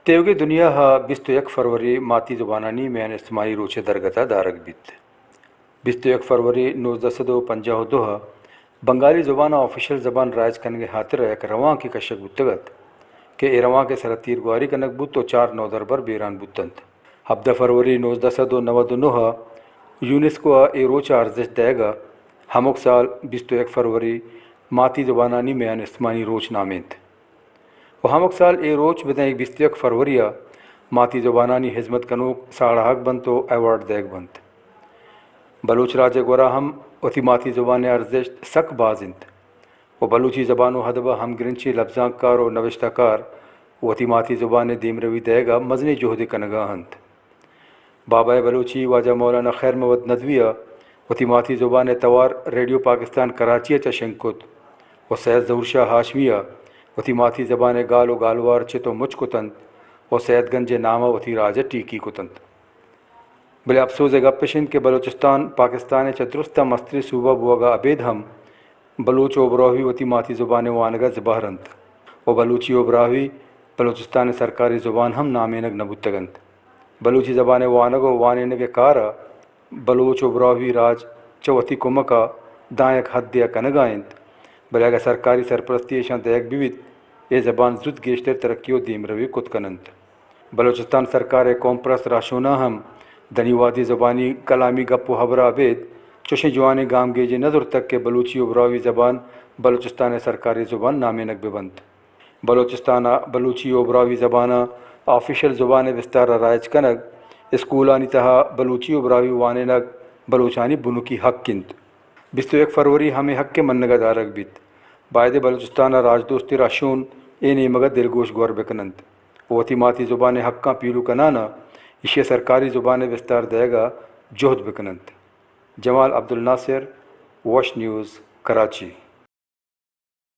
تیوگیں دنیا ءَ بیست ءُ یک فروری ماتی زبانانی میان استمانی روچ ءِ درگت ءَ دارگ بیت۔ بیست ءُ یک فروری نوزدہ سد ءُ پنجاہ ءُ دو ءَ بنگالی زبان ءَ آفیشل زبان رائج کنگ ءِ ہاترا یک روانکے کشگ بوتگ ات کہ اے روانک ءِ سرا تیرگواری کنگ بوت ءُ چار نودربر بیران بوت انت۔ ہبدہ فروری نوزدہ سد ءُ نود ءُ نو ءَ یونیسکو ءَ اے روچ ءَ ارزشت دئیگ ءَ ہمک سال بیست ءُ یک فروری ماتی زبانانی میان استمانی روچ نامینت۔ ءُ ہمک سال اے روچ بدئیگ بیست ءُ یک فروری ءَ ماتی زبانانی ہزمت کنوک ساڑاہگ بنت ءُ ایوارڈ دئیگ بنت۔ بلوچ راج ءِ گورا ہم وتی ماتی زبان ءِ ارزشت سک باز انت ءُ بلوچی زبان ءُ ادب ءِ ہمگرنچیں لبزانکار ءُ نبشتہ کار وتی ماتی زبان ءِ دیمروی دئیگ ءَ مزنیں جہدے کنگ ءَ انت۔ بابائے بلوچی واجہ مولانا خیر محمد ندوی ءَ وتی ماتی زبان ءِ توار ریڈیو پاکستان کراچی ءَ چہ شنگ کت ءُ سید ظہور شاہ ہاشمی ءَ وتی ماتی زبان ءِ گال ءُ گالوار چت ءُ مچ کت انت ءُ سید گنج ءِ نام ءَ وتی راج ءَ ٹیکی کت انت۔ بلے اپسوز ءِ گپ اش انت کہ بلوچستان پاکستان ءِ چہ درستاں مستریں صوبہ بوگ ءَ ابید ہم بلوچ ءُ براہوئی وتی ماتی زبان ءِ وانگ ءَ زبہر انت ءُ بلوچی ءُ براہوئی بلوچستان ءِ سرکاری زبان ہم نامینگ نہ بوتگ انت۔ بلوچی زبان ءِ وانگ ءُ وانینگ ءِ کار ءَ بلوچ ءُ براہوئی راج چہ وتی کمک ءَ داں یک حدے ءَ کنگ ءَ انت، بلے اگاں سرکاری سرپرستی ایشاں دئیگ بہ بیت، اے زبان زوت گیشتر ترقی ءُ دیمروی کت کن انت۔ بلوچستان سرکار ءِ قوم پرست راہشوناں ہم دنی وہدی زبانی کلامی گپ ءُ ہبر ءَ ابید چوشیں جوانیں گامگیجے نہ زرتگ کہ بلوچی ءُ براہوئی زبان بلوچستان ءِ سرکاری زبان نامینگ بہ بنت۔ بلوچستان ءَ بلوچی ءُ براہوئی زبان ءَ آفیشل زبان ءِ بستار ءَ رائج کنگ، اسکولانی تہا بلوچی ءُ براہوئی وانینگ بلوچانی بنکی حق انت۔ بیست ءُ یک فروری ہمے حق ءِ منگ ءَ دارگ بیت۔ بائدیں بلوچستان ءِ راجدوستیں راہشون اے نیمگ ءَ دلگوش گور بہ کن انت ءُ وتی ماتی زبان ءِ حقاں پیلو کنان ءَ ایشی ءَ سرکاری زبان ءِ بستار دئیگ ءَ جہد بہ کن انت۔ جمال عبدالناصر، وش نیوز، کراچی۔